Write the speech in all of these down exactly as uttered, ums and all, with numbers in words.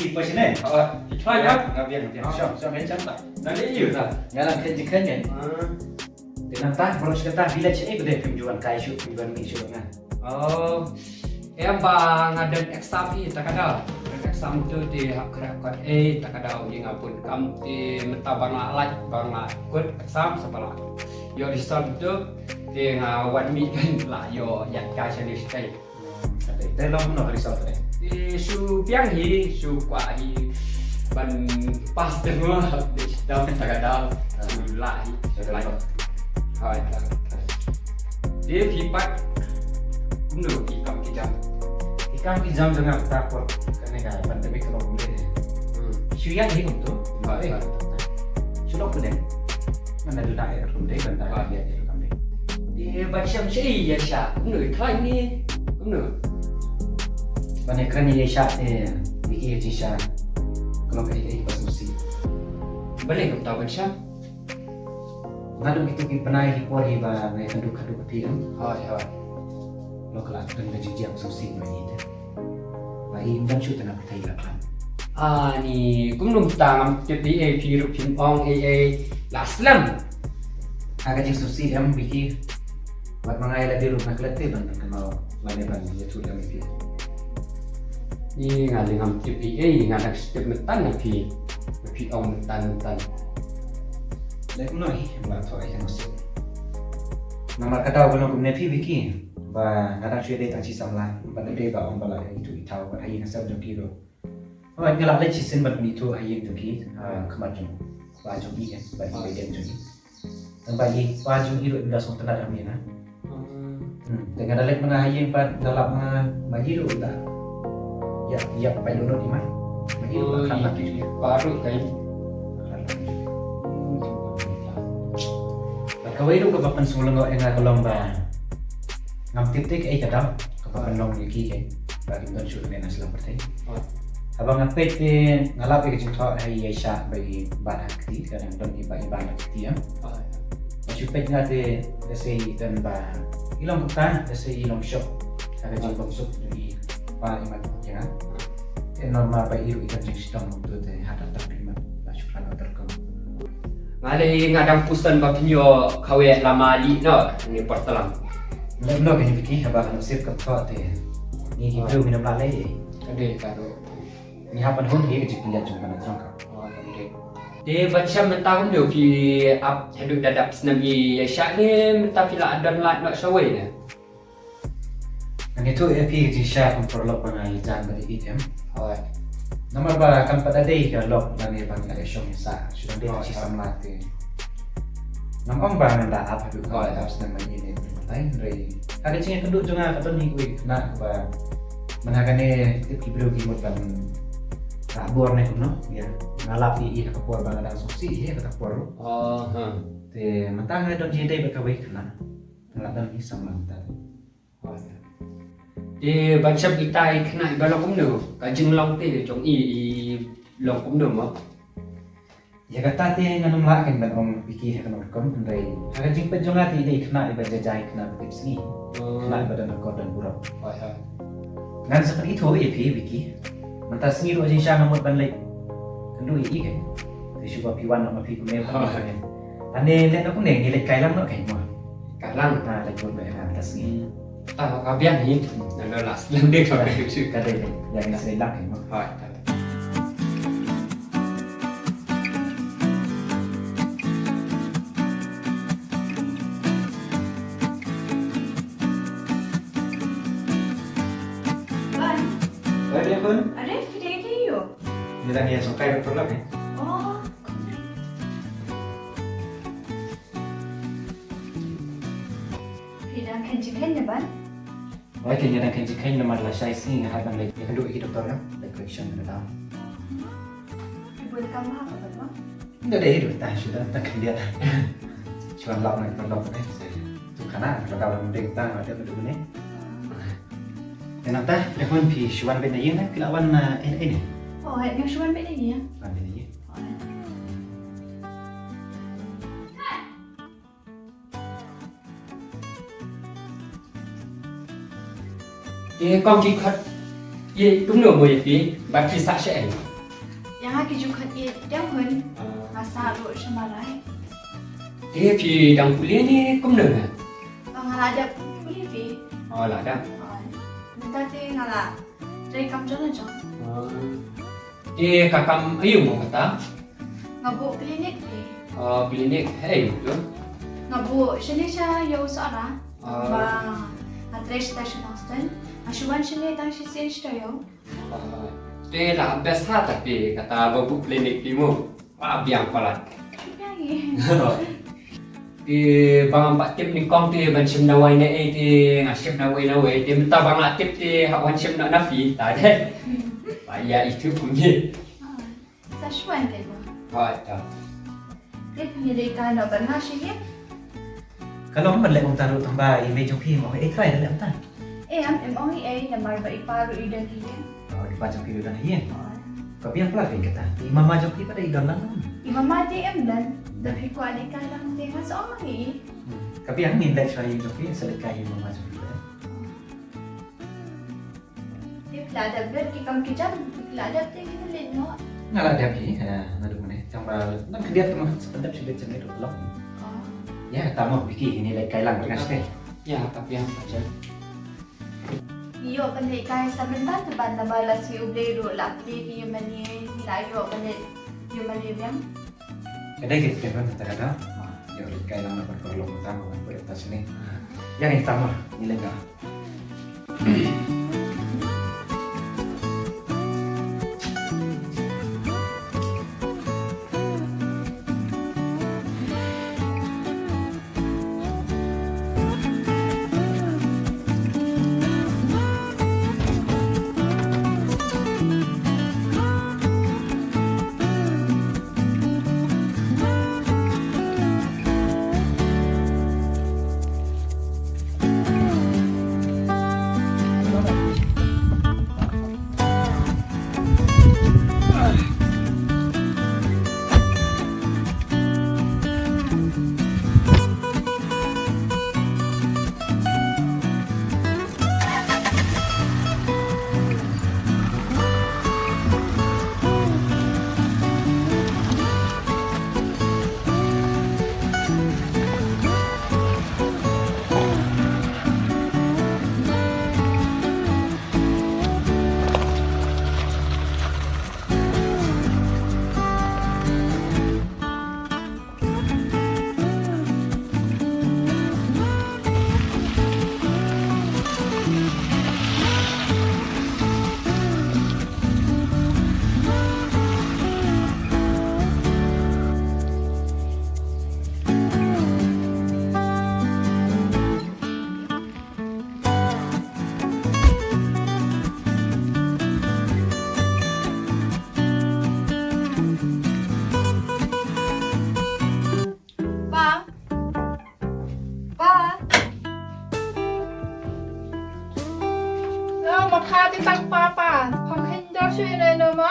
Ki pa shane? Oh, ki khlaiñ, ah? Nga biang, nga biang. Ah. Shong, shong, eh, shong. Nga dei ïa ta. Nga dang khein jingkhein, eh? Ah. Te nangta, baroh shi katta, village eh, phi dei phim ju wan kai shuh, phim ju wan mih shuh nga. Oh. Em ba nga don exam hi, ta ka daw. Don exam tu te hap khreh kot eh, ta ka daw ïa nga bun kam te mynta ba nga lah, ba nga kut exam sa ba lah ïoh result tu, te nga wan mih kan lah ïoh ïaid kai shane shatai. Te long kumno ka result te? Te shu biang hi, shu kwah hi ban pass te mo, te shitom ta ka daw, shu lah hi. Te long. Hooid, te. Te phi pat kumno ki kam ki jam? Ki kam ki jam jong nga mynta por kane ka pandemic ka long kumne. Hmm. Shu ïaid hi kumto. Hooid, hooid. Shu long kumne. Nga dang duna eh rukom dei, ban da ïa rukom dei. Te ban shem sha ïa sha, kumno, khlaiñ ne kumno? Ban ïa kren ïa sha te, Vicky, ïa sha. Ka long kaei kaei ba sngewsih. Balei kumta ban shem? Naduh kito ki bnai ki por hi ba nga ïakynduh khatduh kti em. Hooid, hooid. Long ka la don ka jingjia ba sngewsih ba ïa te. Ba i ym don shuh te na pyrthei la khlaiñ. Ani kumno mynta ngam tip ei ei, phi ruh phim ong ei ei, la slem. Ha ka jingsngewsih em Vicky. Wat ma nga ïa lade ruh nga klet te ban kynmaw lane ban ïathuh lem ïa phi. Ni nga lei ngam tip ei ei, nga dang shu tip mynta na phi. Na phi ong mynta mynta. Lei kumno hi, ba la thoh ei ka nusip. Namar ka daw ka long kumne phi Vicky. Ba nga dang shu dei tang shi samla, ba dei ba ong ba la ithuh ithaw, ba ha ïing ha sem jong ki ruh. Hooid, nga la leit shisien ban ithuh ha ïing jong ki, ha khmat jong pa jong i, eh, ba i, ba i deng jong i. Tang ba i pa jong i ruh i da sngewtynnat ha me na. Hmm, te nga da leit ma nga ha ïing pat da lap ma, ma i ruh da. Ïa, ïa, pa i ruh i ma. Ma i ruh ka khat lak. Pa ruh ka i. Bad kawei ruh kaba pynsngewlyngngoh ïa nga ka long ba ngam tip te kaei ka daw kaba pynlong ïa ki, eh, ba kim don shuh kane na sla pyrthei. Haba nga peit te nga lap ïa ka jingthoh ha i Aisha ba i bat ha kti, ka dang don i ba i bat ha kti, eh. Nga shu peit nga te lehse i don ba i long kumta, lehse i long shock ha ka jingbymsuk jong i pa i mat ïa nga. Te normal ba i ruh i don jingshitom kumta te ha ka tap i mat la shu khlad ha ka rukom. Nga lei nga dang pyrshang ba pynïoh kawei lama lih noh ne por tlang. Leh noh kane Vicky, haba ka nusip ka thoh te ngi ki briew ngin ym lah leh ei. Ka dei ka ruh. Ngi hap ban hun hi ka jingpynïaid jong ka na jong ka. Te ban shem mynta kumno phi ap haduh da dap snem i Aisha ne mynta phi la don lad noh shawei ne? Ngan ïathuh ïa phi ka jingshisha kum paralok ba nga ïa jan ba ïeit em. Hooid. Namar ba kam pat da dei ka lok lane ba nga ïa shong ïa sah. Shu dang dei ka shi samla te. Ngam ong ba ngan da ap haduh ba dap snem ba ïeit ne. Hynrei ha ka jingïakynduh jong nga ka don hi kawei ka khynnah ba mynta kane tip ki briew ki mut ban ap bor ne kumno. Ïa nga lap ïa i ha ka por ba nga dang sngewsih ïa kata ka por. Te mynta nga don jingïadei bad kawei ka khynnah. Nga la don hi samla mynta. Te ban shem ita i khynnah iba long kumno, ka jinglong te jong i i long kumno mo? Ïa kata te ngan ym lah kein ban ong Vicky ha kano ka rukom, hynrei ha ka jingpeit jong nga te i dei i khynnah iba jai jai, i khynnah ba tipsngi. Khynnah iba don akor don burom. Ngan sa pyni to ïa phi Vicky. Mynta sngi ruh jingshisha nga mut ban leit kynduh ïa i kein. Te shu ba phi wan noh ma phi kumne. Lane leit noh kumne, ngi leit kai lang noh kein mo. Kai lang. Ha, leit bud bad mynta sngi. Ah, ka biang hi. Nang dah last lang deh ka biang. Ka dei dei. Ïa ngi sa leit lang kein mo. Hooid. Wan. Wan, ïa, Bun. Are, phi dei ïa ïu? Ngi dang ïa sngewkai bad paralok, eh. Oh. Phi dang khein jingkhein ne Ban? Oi, khein, nga dang khein jingkhein namar lashai sngi nga hap ban leit ïakynduh ïa ki doktor, nga leit correction mynta. Phi bun kam ha ka ban ma? Nga dei ïa doktor, shu dang tang khyndiat. Shu wan lap na ki paralok ne, se tu khana ka dei ban dei tang, nga dei ban dei ne. Te nangta, te hun phi shu wan beit na ïing ne, phi la wan, eh, eh, eh, ne? Oh, eh, nga shu wan beit na ïing. Wan beit na ïing. Oh, eh. Te kong ki khot ïa kumno mo ïa phi, bad phi sah shaei? Phi ju khot ïa dang hun. Ah. Nga sah ruh sha Malai. Te phi dang pule ne kumno ne? Nga la dep pule phi. Oh, la dep. Oh. Mynta te nga la trei kam jong la jong. Ah. Te ka kam aïu mo kata? Nga buh klinik te. Ah, klinik. Hei, tu. Nga buh shane sha ïew Sohra. Ah. Ba nga trei shata sha Nongstoiñ. Nga shu wan shane tang shisien shata ïew. Te la best ha ta phi kata ba buh klinik phi mo. Ba biang palat. Biang ïa. Te ba ngam pat tip nyngkong te ban shim dawai ne ei te nga shim dawai ne ei te mynta ba nga tip te hap wan shim na na phi ta de. Ba ïa itu pun ye. Ah. Sa shuwa te ba. Hooid, to. Te phi dei kai noh ban nga shi ïing? Ka long ban leh kumta ruh tang ba i mei jong phi em ong ei trai da leh kumta. Em, em ong ei namar ba i pa ruh i don ha ïing. Oh, i pa jong phi ruh don ha ïing. Hooid. Ka biang palat phi kata. I mama jong phi pat i don lang. I mama te em don. Da phi kwah leit kai lang te nga sa ong ei. Hmm. Ka biang ngin leit shuwa ïing jong phi sa leit kai ïing mama jong phi pat. Te phi la dep bad ki kam ki jam, phi la dep te phi leit noh. Nga la dep hi, ha, naduh mynne. Tang ba nang khyndiat te ma sa pyndep shu bit jam ne ruh long. Oh. Ïa, tang mo Vicky, ngin leit kai lang bad nga shatei. Ïa, ka biang ka jam. Ïoh ban leit kai sa mynta te ban namar lashai U Blei ruh la plie ïa mane, la ïoh ban leit ïa mane biang. Ka dei ka tip ban kata kata. Ïoh leit kai lang na pyrkhat long tang ban pyrkhat sini. Ïa ni tang ma, ni leit ka. Pa. Pa. Lo, ma pha te tang pa pa. Pham khein dor shu ino ino ma.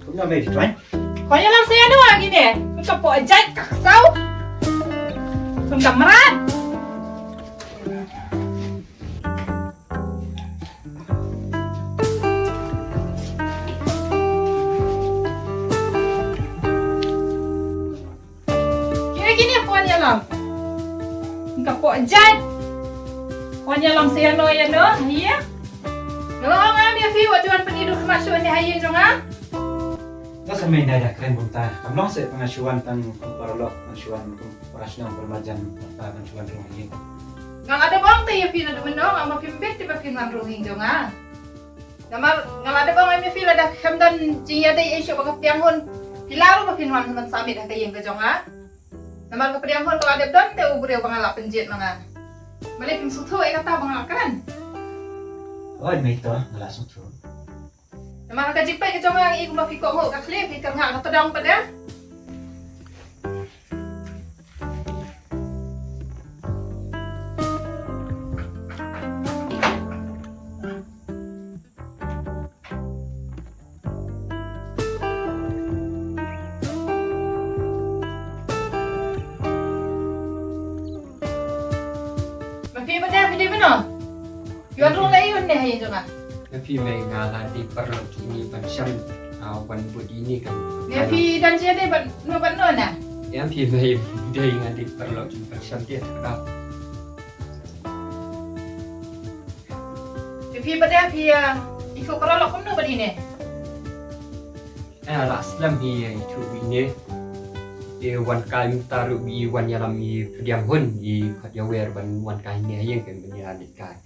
Kumno me Joy? Ko ïalam sa ïano ha kine. Ka poh jait ka ksaw. Kum ka mrad. Kine kine pon ïalam. Ka poh jait. Pon ïalam sa ïano ïano, ïa. Nga la ong ïa phi wat wan pyni duh khmat shuh ne ha ïing jong nga. Nga sa mei nai da kren bynta. Kam long seh ba nga shu wan tang kum paralok, nga shu wan kum para shnong para marjan, ba nga shu wan rung ha ïing. Nga la dep ong te ïa phi naduh mynno, nga ong ba phim bit te ba phin wan rung ha ïing jong nga. Namar nga la dep ong ïa phi lada khlem don jingïadei ei shuh bad ka pdiang hun, phi lah ruh ba phin wan ban sa miet ha ka ïing ka jong nga. Namar ka pdiang hun ka la dep don te u briew ba nga la pynjied ma nga. Balei phim sngewthuh ïa kata ba nga la kren? Oi mei to, nga la sngewthuh. Namar ka jingpeit ka jong nga i kumba phi kohnguh ka khlieh, phi kyrngah ka tdong pat de. Ma phi mynta phi dei mano? Phi wan rung lei wan ne ha ïing jong nga. Phi mei nga la dei paralok jong ngi ban shem, ah, wan bud ïa ngi kan. Ne phi dang shem dei ban no ban no na? Ïa phi mei dei nga dei paralok jong ngi ban shem te ka dei. Phi phi ba dei phi, ah, i phi paralok kumno ba dei ne? Eh, la slem hi i tu ine. I wan kai mynta ruh i wan ïalam i pdiang hun i khot ïa wer ban wan kai ne ha ïing kan ban ïa leit kai.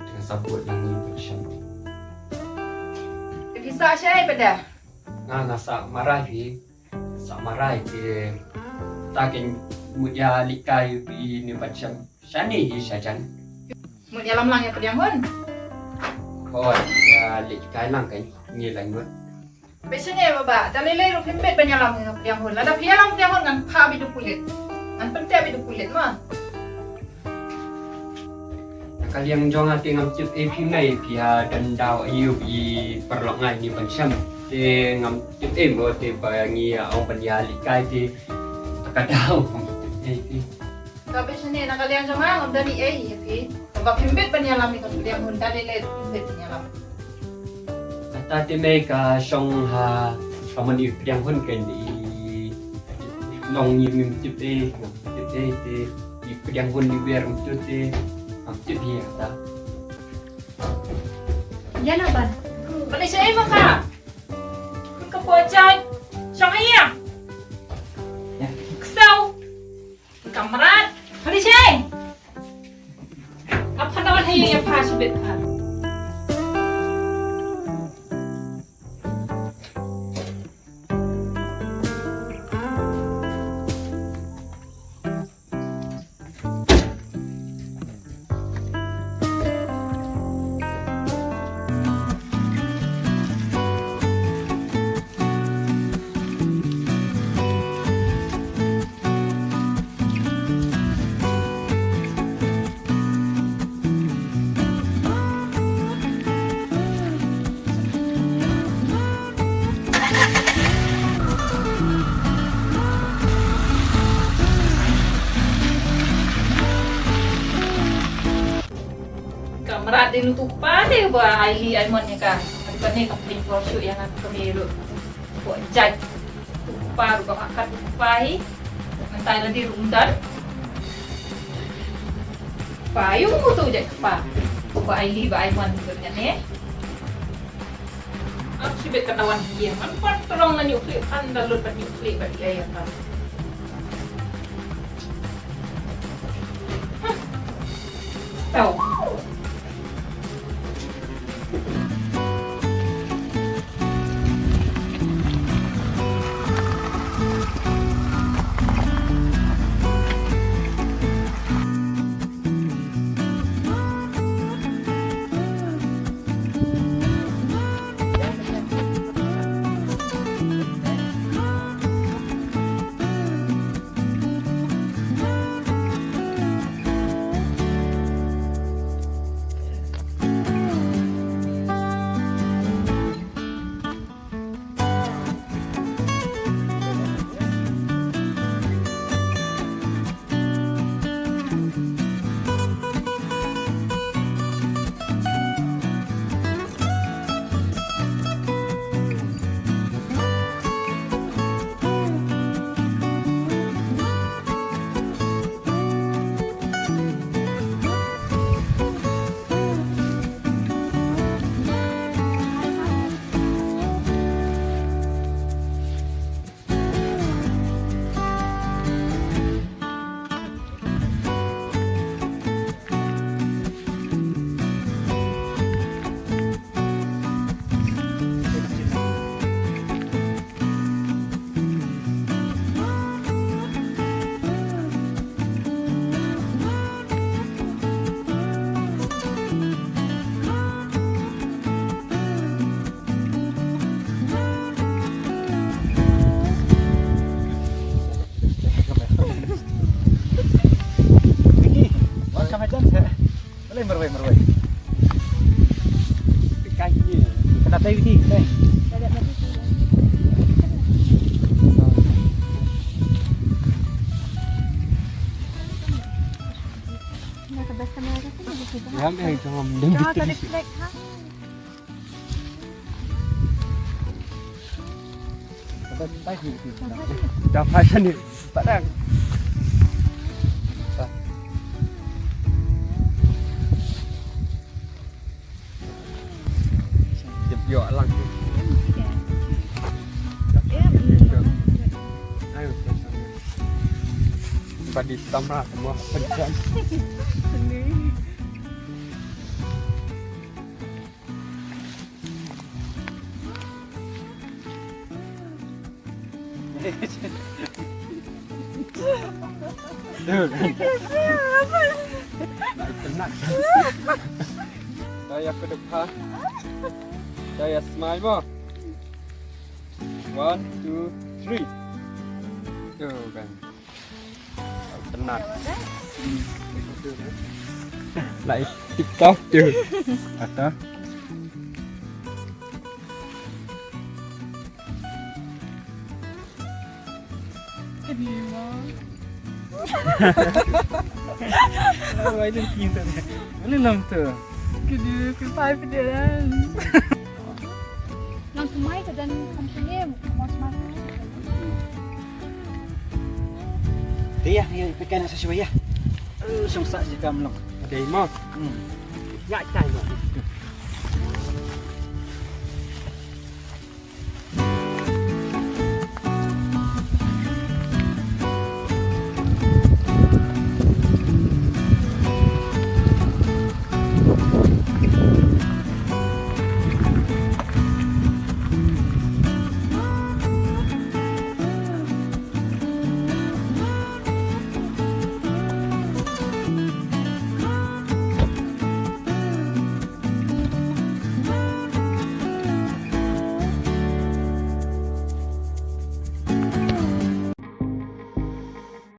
Tang sa bud lang i ban shem. Te phi sah shai ba da? Nga nga sah marai hi. Sah marai te ta ken mut ïa leit kai i ne ban shem. Shane hi shajan. Mut ïalam lang ïa pdiang hun. Hooid, ïa leit kai lang kan ngi lai mut. Phi shane ba ba, da lei lei ruh phim bit ban ïalam ïa pdiang hun. Lada phi ïalam pdiang hun ngan phah bit u pulit. Ngan pynteh bit u pulit ma. Na ka liang jong nga te ngam tip ei phi mei phi ha dang daw aïu i paralok ngai ni ban shem. Te ngam tip ei mo te ba ngi ong ban ïa leit kai te. Ta ka daw ngam tip ei phi. Ka phi shane na ka liang jong nga ngam da ni ei ïa phi. Kaba phim bit ban ïalam ïa ka pdiang hun da lei lei phim bit ban ïalam. Kata te mei ka shong ha ka mon i pdiang hun kan i long i mim tip ei, tip ei te i pdiang hun i wer mim tip ei, am tip hi kata. Ïa na ban. Ban ïa shane ma ka. Ka po chai. Shong ïa. Ksau. Kamrat, hadi shay. Apa nawan hayi ya pa shibit pa. Kamrat dei nu tu pa dei ba ai li ai mon ïa ka. Hadi ba ne ka pynpor shu ïa nga ka me ruh. Ko jait. Tu pa ruh ka kat tu pa hi. Mentai la di ruh umdan. Pa yu tu jait pa. Ko ai li ba ai mon tu ne. Ap sibit ka tawan hi man pat tolong na nyuk klik kan da lut pat nyuk klik pat ai ata. Tau. Wah, sama jam saya. Boleh merwai, merwai. Kena tai biji, tai. Ya, ambil yang jangan, jangan. Jangan tadi flag, ha? Da fashion ni. Padang. Jep yo lang. Ayo, body sama semua pencen. Dude. Penat. Saya ke depan. Saya smile mo. One, two, three. Tuh kan. Penat. Lai TikTok tu. Kata. Kedi mo. Wai dun kin tu. Ani nam tu. Kedi ke five dia. Nang kumai ka dan company mas mas. Dia ya pekan sa siwa ya. Song sa si kam long. Dei mo. Hmm. Ya tai mo.